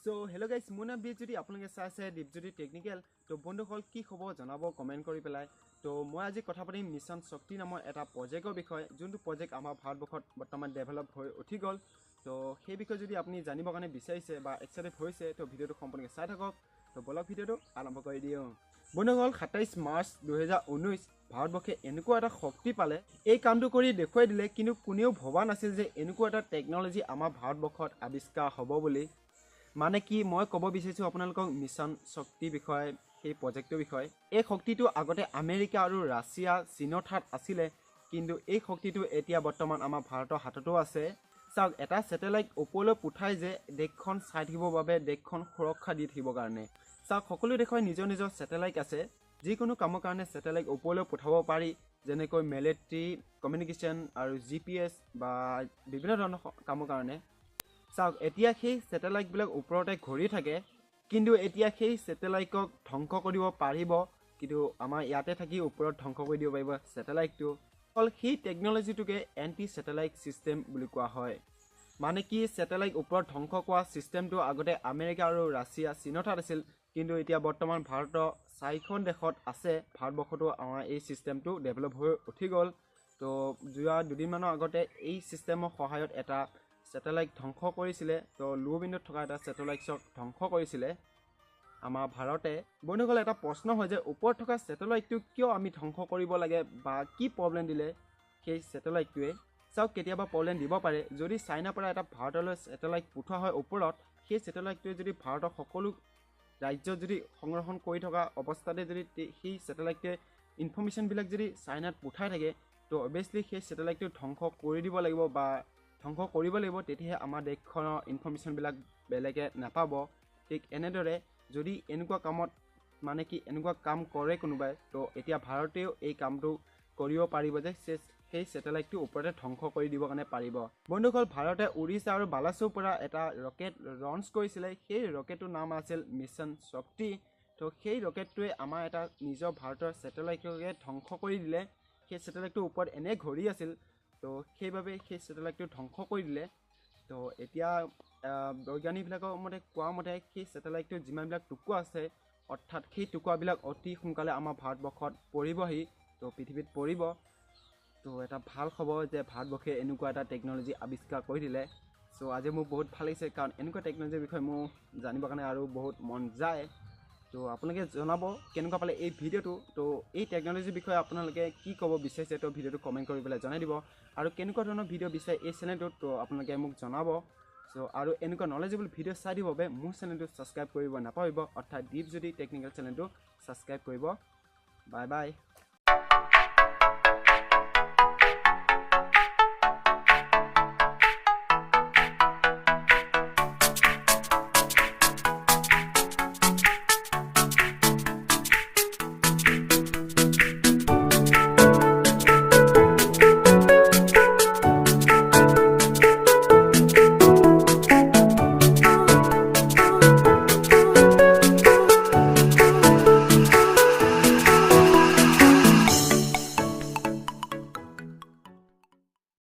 চ' hello' guys, মোৰ নাম দীপজ্যোতি, আপোনালোকে চাইছে দীপজ্যোতি টেকনিকেল। তো বন্ধুসকল, কি খবৰ জনাব কমেণ্ট কৰি পেলাই। তো মই আজি কথা পাতিম মিছন শক্তি নামৰ এটা প্ৰজেক্টৰ বিষয়ে, যোনটো প্ৰজেক্ট আমাৰ ভাৰতবৰ্ষত বৰ্তমান ডেভেলপ হৈ উঠি গ'ল। তো সেই বিষয়ে যদি আপুনি জানিবৰ কাৰণে বিচাৰিছে বা এক্সাইটেড হৈছে, তো ভিডিঅ'টো সম্পূৰ্ণকৈ চাই থাকক। তো বলক, ভিডিঅ'টো আৰম্ভ কৰি দিওঁ। বন্ধুসকল, 27 মাৰ্চ 2019 ভাৰতবৰ্ষে এনেকুৱা এটা শক্তি পালে, এই কামটো কৰি দেখুৱাই দিলে। কিন্তু কোনেও ভবা নাছিল যে এনেকুৱা এটা টেকন'লজি আমাৰ ভাৰতবৰ্ষত আৱিষ্কাৰ হ'ব বুলি। মানে কি মই ক'ব বিচাৰিছোঁ আপোনালোকক মিছন শক্তিৰ বিষয়ে, সেই প্ৰজেক্টটোৰ বিষয়ে। এই শক্তিটো আগতে আমেৰিকা আৰু ৰাছিয়া, চীনৰ ঠাইত আছিলে, কিন্তু এই শক্তিটো এতিয়া বৰ্তমান আমাৰ ভাৰতৰ হাততো আছে। চাওক, এটা ছেটেলাইট ওপৰলৈ পঠাই যে দেশখন চাই থাকিবৰ বাবে, দেশখন সুৰক্ষা দি থাকিবৰ কাৰণে। চাওক, সকলো দেশৰ নিজৰ নিজৰ ছেটেলাইট আছে। যিকোনো কামৰ কাৰণে ছেটেলাইট ওপৰলৈ পঠাব পাৰি, যেনেকৈ মিলিটাৰী কমিউনিকেশ্যন আৰু জিপিএছ বা বিভিন্ন ধৰণৰ কামৰ কাৰণে। চাওক, এতিয়া সেই ছেটেলাইটবিলাক ওপৰতে ঘূৰি থাকে, কিন্তু এতিয়া সেই ছেটেলাইটক ধ্বংস কৰিব পাৰিব। কিন্তু আমাৰ ইয়াতে থাকি ওপৰত ধ্বংস কৰি দিব পাৰিব ছেটেলাইটটো। অকল সেই টেকন'লজিটোকে এণ্টি ছেটেলাইট ছিষ্টেম বুলি কোৱা হয়। মানে কি, ছেটেলাইট ওপৰত ধ্বংস কৰা ছিষ্টেমটো আগতে আমেৰিকা আৰু ৰাছিয়া, চীনৰ তাত আছিল, কিন্তু এতিয়া বৰ্তমান ভাৰতৰ চাৰিখন দেশত আছে। ভাৰতবৰ্ষতো আমাৰ এই ছিষ্টেমটো ডেভেলপ হৈ উঠি গ'ল। তো যোৱা দুদিনমানৰ আগতে এই ছিষ্টেমৰ সহায়ত এটা ছেটেলাইট ধ্বংস কৰিছিলে। তো ল' বিন্দুত থকা এটা ছেটেলাইটক ধ্বংস কৰিছিলে আমাৰ ভাৰতে। বন্ধুসকল, এটা প্ৰশ্ন হয় যে ওপৰত থকা ছেটেলাইটটো কিয় আমি ধ্বংস কৰিব লাগে বা কি প্ৰব্লেম দিলে সেই ছেটেলাইটটোৱে? চাওক, কেতিয়াবা প্ৰব্লেম দিব পাৰে। যদি চাইনাৰ পৰা এটা ভাৰতলৈ ছেটেলাইট পঠোৱা হয় ওপৰত, সেই ছেটেলাইটটোৱে যদি ভাৰতৰ সকলো ৰাজ্যত যদি সংৰক্ষণ কৰি থকা অৱস্থাতে যদি সেই ছেটেলাইটটোৱে ইনফৰ্মেশ্যনবিলাক যদি চাইনাত পঠাই থাকে, তো অভিয়াছলি সেই ছেটেলাইটটো ধ্বংস কৰি দিব লাগিব বা ধ্বংস কৰিব লাগিব, তেতিয়াহে আমাৰ দেশখনৰ ইনফৰ্মেশ্যনবিলাক বেলেগে নাপাব। ঠিক এনেদৰে যদি এনেকুৱা কামত, মানে কি, এনেকুৱা কাম কৰে কোনোবাই, তো এতিয়া ভাৰতেও এই কামটো কৰিব পাৰিব যে সেই ছেটেলাইটটো ওপৰতে ধ্বংস কৰি দিবৰ কাৰণে পাৰিব। বন্ধুসকল, ভাৰতে উৰিষ্যা আৰু বালাচুৰ পৰা এটা ৰকেট লঞ্চ কৰিছিলে। সেই ৰকেটটোৰ নাম আছিল মিছন শক্তি। তো সেই ৰকেটটোৱে আমাৰ এটা নিজৰ ভাৰতৰ ছেটেলাইটকে ধ্বংস কৰি দিলে। সেই ছেটেলাইটটোৰ ওপৰত এনে ঘূৰি আছিল, তো সেইবাবে সেই ছেটেলাইটটো ধ্বংস কৰি দিলে। তো এতিয়া বৈজ্ঞানিকবিলাকৰ মতে, কোৱা মতে, সেই ছেটেলাইটটোত যিমানবিলাক টুকুৰা আছে, অৰ্থাৎ সেই টুকুৰাবিলাক অতি সোনকালে আমাৰ ভাৰতবৰ্ষত পৰিবহি, তো পৃথিৱীত পৰিব। তো এটা ভাল খবৰ যে ভাৰতবৰ্ষে এনেকুৱা এটা টেকন'লজি আৱিষ্কাৰ কৰি দিলে। চ' আজি মোৰ বহুত ভাল লাগিছে, কাৰণ এনেকুৱা টেকন'লজিৰ বিষয়ে মোৰ জানিবৰ কাৰণে আৰু বহুত মন যায়। তো আপোনালোকে জনাব কেনেকুৱা পালে এই ভিডিঅ'টো। তো এই টেকন'লজিৰ বিষয়ে আপোনালোকে কি ক'ব বিচাৰিছে, তো ভিডিঅ'টো কমেণ্ট কৰি পেলাই জনাই দিব। আৰু কেনেকুৱা ধৰণৰ ভিডিঅ' বিচাৰে এই চেনেলটোত, তো আপোনালোকে মোক জনাব। চ' আৰু এনেকুৱা নলেজেবল ভিডিঅ' চাই দিবৰ বাবে মোৰ চেনেলটো ছাবস্ক্ৰাইব কৰিব নাপাহৰিব, অৰ্থাৎ দীপজ্যোতি টেকনিকেল চেনেলটো ছাবস্ক্ৰাইব কৰিব। Bye bye.